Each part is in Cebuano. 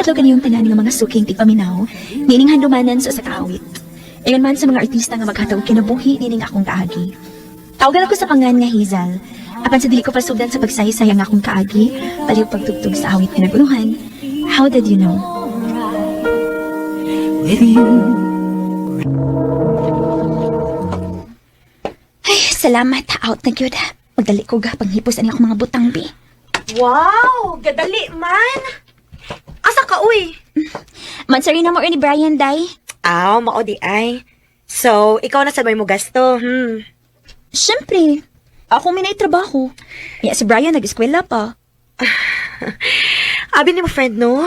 adlaw kaniyong tanan nga mga suking tigpaminaw, niining handumanan sa usa ka awit. Ingon man sa mga artista nga maghatag og kinabuhi nining akong kaagi. Tawagan ako sa pangan nga Hazel. Apan sa dili ko pasugdan sa pagsaysay ang akong kaagi, palihog pagtugtog sa awit nga naguluhan. How did you know? With you. Ay, salamat. Out na gyud. Magdali ko ga panghipos ani akong mga butang bi. Wow! Gadali man! Asa ka, uy? Mansari na mo ni Brian day. Aw, mao di ay. So, ikaw na sa may mo gasto, Siyempre, ako may trabaho. Ya, si Brian nag-eskwela pa. Abi ni mo, friend, no?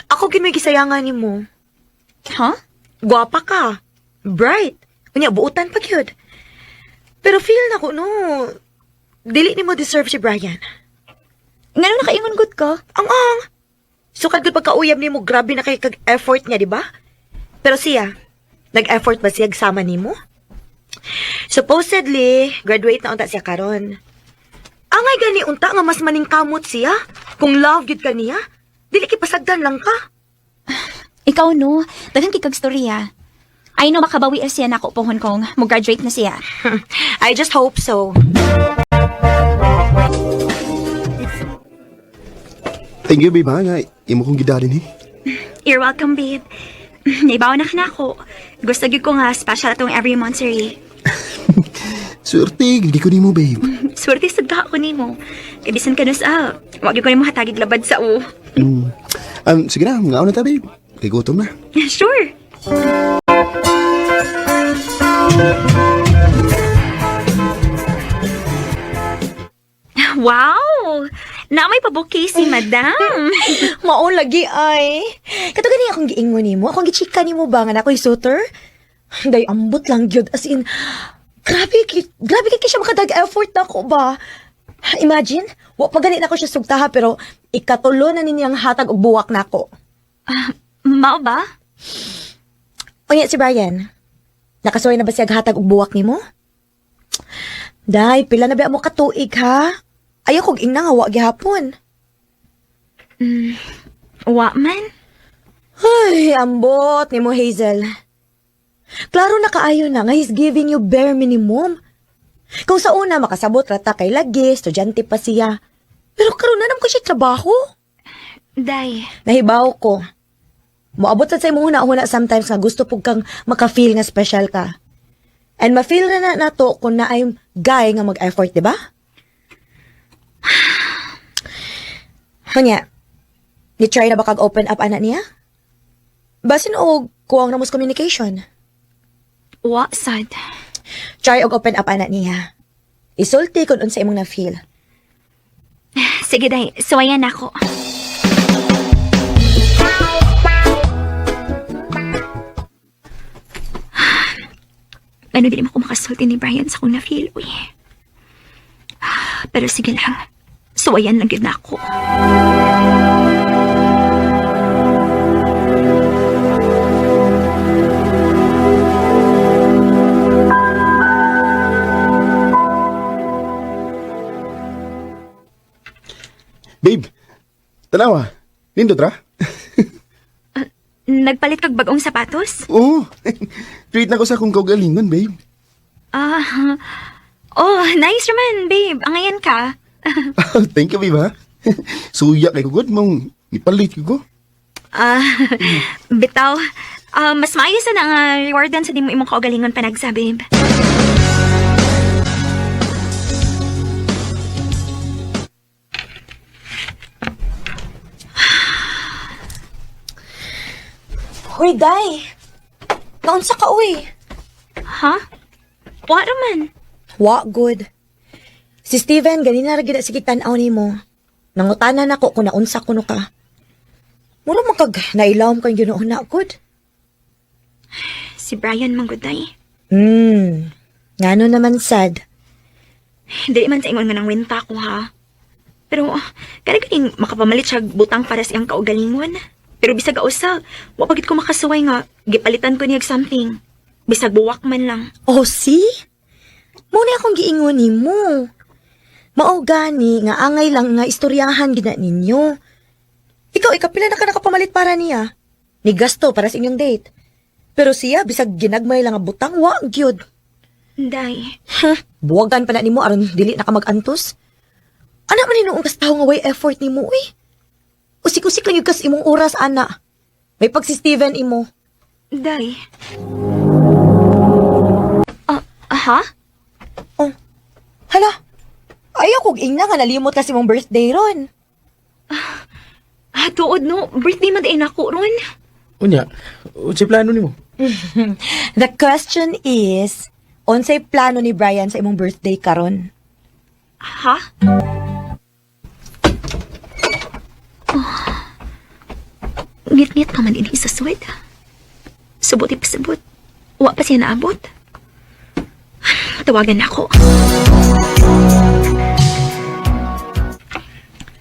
Ako gid may gisayangan ni mo. Ha? Gwapa ka. Bright. Unya, buutan pa gyud. Pero feel na ko, no? Dili ni mo deserve si Brian. Ngano nakaingon gud ka? Ang ang. Sukad gud pagkauyab nimo, grabe na kay kag effort niya, di ba? Pero siya, nag-effort ba siya sama nimo? Supposedly, graduate na unta siya karon. Angay gani unta nga mas maningkamot siya. Kung love gyud ka niya, dili kay pasagdan lang ka. Ikaw no, daghan kay kag storya. I know makabawi siya nako pohon kong mo-graduate na siya. I just hope so. Thank you, babe, ha? Nga, imo kong gidalin, eh. You're welcome, babe. Naibaw na ka na ako. Gusto gyud ko nga special atong every month, sir. Swerte, hindi ko nimo, babe. Swerte sad ka ako nimo. Kay bisan ka sa, wag gyud ko nimo hatagig labad sa u. Sige na, mga na ta, babe. Kay gutom na. Sure. Wow! Na may pabuki si Madam. Mao lagi ay. Kato gani akong giingon nimo, akong gichika nimo ba nga na ako'y suitor? Day ambot lang gyud as in grabe grabe kay siya makadag effort nako ba. Imagine, wa pa gani nako siya sugtaha pero ikatulo na ninyang hatag og buwak nako. Mao ba? Unya si Brian. Nakasuway na ba siya hatag og buwak nimo? Day, pila na ba mo katuig ha? Ayaw kog ingna nga wa gihapon. Wa man. Ay, ambot ni mo, Hazel. Klaro na kaayo na nga he's giving you bare minimum. Kung sa una, makasabot rata kay lagi, estudyante pa siya. Pero karon na naman ko siya trabaho. Day. Nahibaw ko. Moabot sad sa imong huna-huna sometimes nga gusto pug kang maka-feel nga special ka. And ma-feel na na nato kung na ay guy nga mag-effort, di ba? Hunya, ni-try na ba kag open up ana niya? Basin og kuwang na mos communication. Wa sad. Try og open up ana niya. Isulti kung unsa imong na-feel. Sige, day. Suwayan ako. Ano din mo ko makasulti ni Brian sa kong na-feel, uy. Pero sige lang. Suwayan lang yun na ako. Babe, tanawa. Nindot ra? Nagpalit kag bagong sapatos? Oo. Treat na ko sa akong kaugalingon, babe. Ah, oh, nice naman, babe. Angayan ka. Thank you, babe, ha? Suya kay ko, good mong ipalit ko. Ah, bitaw. Ah, mas maayos na nga rewardan sa di mo imong kaugalingon panagsa, babe. Hoy, Day! Naunsa ka, uy? Ha? Wa raman. Wa good. Si Steven, ganina ra gid sige tan-aw nimo. Nangutana nako kung naunsa kuno ka. Mura man kag nailawom kang Ginoo na good. Si Brian Mangguday. Ngano naman sad. Dili man sa ingon nga nang wenta ko ha. Pero kada ganing makapamalit siya butang para sa iyang kaugalingon. Pero bisag usa, wa pa gid ko makasuway nga gipalitan ko niya og something. Bisag buwak man lang. Oh, see? Mo ni akong giingon nimo. Mao gani nga angay lang nga istoryahan gid na ninyo. Ikaw, ikapila na ka nakapamalit para niya. Ni gasto para sa inyong date. Pero siya, bisag ginagmay lang ang butang, wa gyud. Day, Huh? Buwagan pa na nimo aron dili na ka mag-antos. Ana man hinuong kas tawo nga way effort nimo uy. Usik-usik lang yung kas imong oras ana. May pag si Steven imo. Day. Ah, aha? Oh. Hala. Ayaw kog ingna nga nalimot kasi imong birthday ron. Ah, tuod no. Birthday man din ako ron. Unya, unsay plano nimo? The question is, unsay plano ni Brian sa imong birthday karon? Ha? Oh. Ngit-ngit pa man ini sa sweat. Subot ipasabot. Wa pa siya naabot. Tawagan na ako.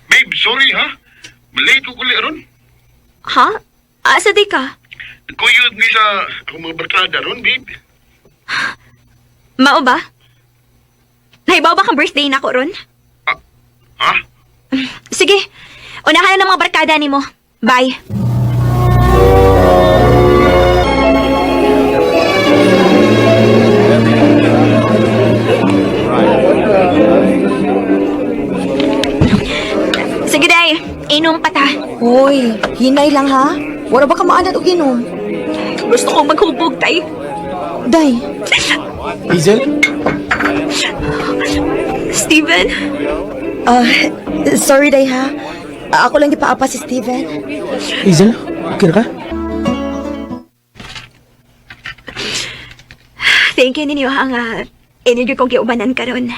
Babe, sorry ha. Late ko kuli ron. Ha? Asa di ka? Kuyod ni sa akong mga barkada ron, babe. Mao ba? Nahibaw ba kang birthday na ako ron? Ha? Sige, unahan na ng mga barkada nimo. Bye. Sige, day. Inom pa ta. Hoy, hinay lang ha. Wala ba ka maanad og inom? Gusto kong maghubog, tay. Day, Hazel? Steven, ah, sorry day ha. Ako lang gipaapa si Steven. Hazel? Okay na ka? Thank you ninyo ang energy kong giubanan karon.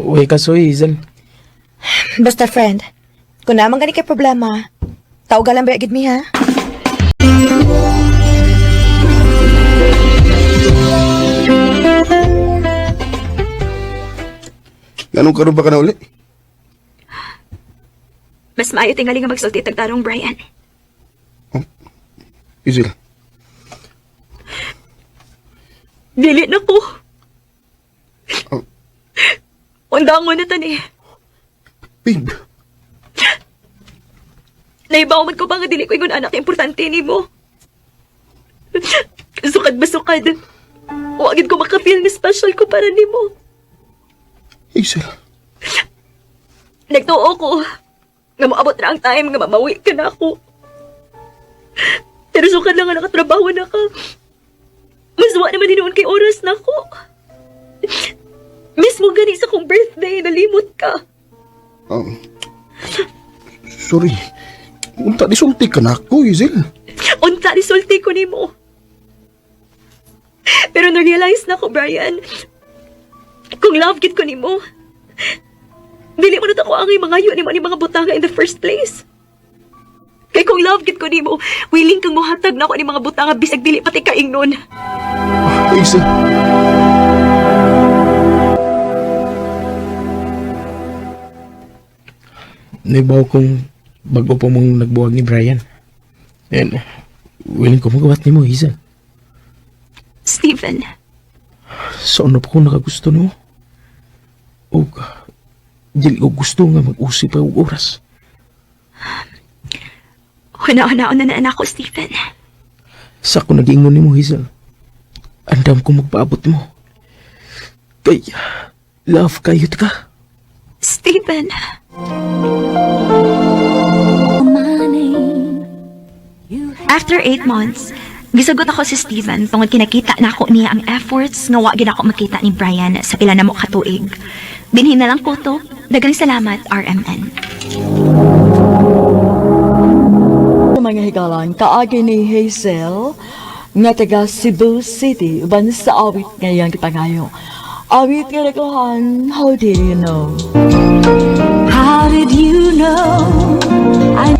Uy, kasoy, Hazel. Basta friend, kung naman gani kay problema, tawag lang ba gid mi ha? Anong karon ba ka na uli? Mas maayo tingali nga magsulti tag tarong, Brian. Hazel, Dili na ko. Oh. Undangon na tani. Babe. Naibaw man ko ba nga dili ko ingon anak importante nimo. Sukad ba sukad? Wa gid ko makafeel nga special ko para nimo. Hazel. Nagtuo ko nga moabot na ang time nga mamawi ka na ako. Pero sukad lang nga nakatrabaho na ka. Mas wa naman hinuon kay oras na ako. Mismo gani sa kong birthday, nalimot ka. Sorry. Unta di sulti ka na ako, Hazel. Unta risulti ko nimo. Pero na-realize na ko, Brian, kung love gid ko nimo, dili mo na ako ang mga yun nimo ni mga butanga in the first place. Kay kung love gid ko nimo, willing kang mohatag na ako ni mga butanga bisag dili pati kaingnon. Hazel. Naibaw kong bago pa mong nagbuwag ni Brian. And, willing ko magawat nimo, Hazel. Stephen, Sa ano pa ko nakagusto nimo? Og, dili ko gusto nga mag-usip pa og oras. huna-huna na na ako, Stephen. Sa ako nag-ingon nimo, Hazel. Andam ko magpaabot mo. Kay, love kayo ka. Stephen. After 8 months, gisagot ako si Steven tungod kinakita na ako niya ang efforts nga wa gid ako makita ni Brian sa pila na mo katuig. Binhin na lang ko to. Daghang salamat, RMN. Mga higalan, kaagi ni Hazel nga taga Cebu City uban sa awit ngayang gipangayo. Awit nga nagkuhan, How Did You Know? How did you know? I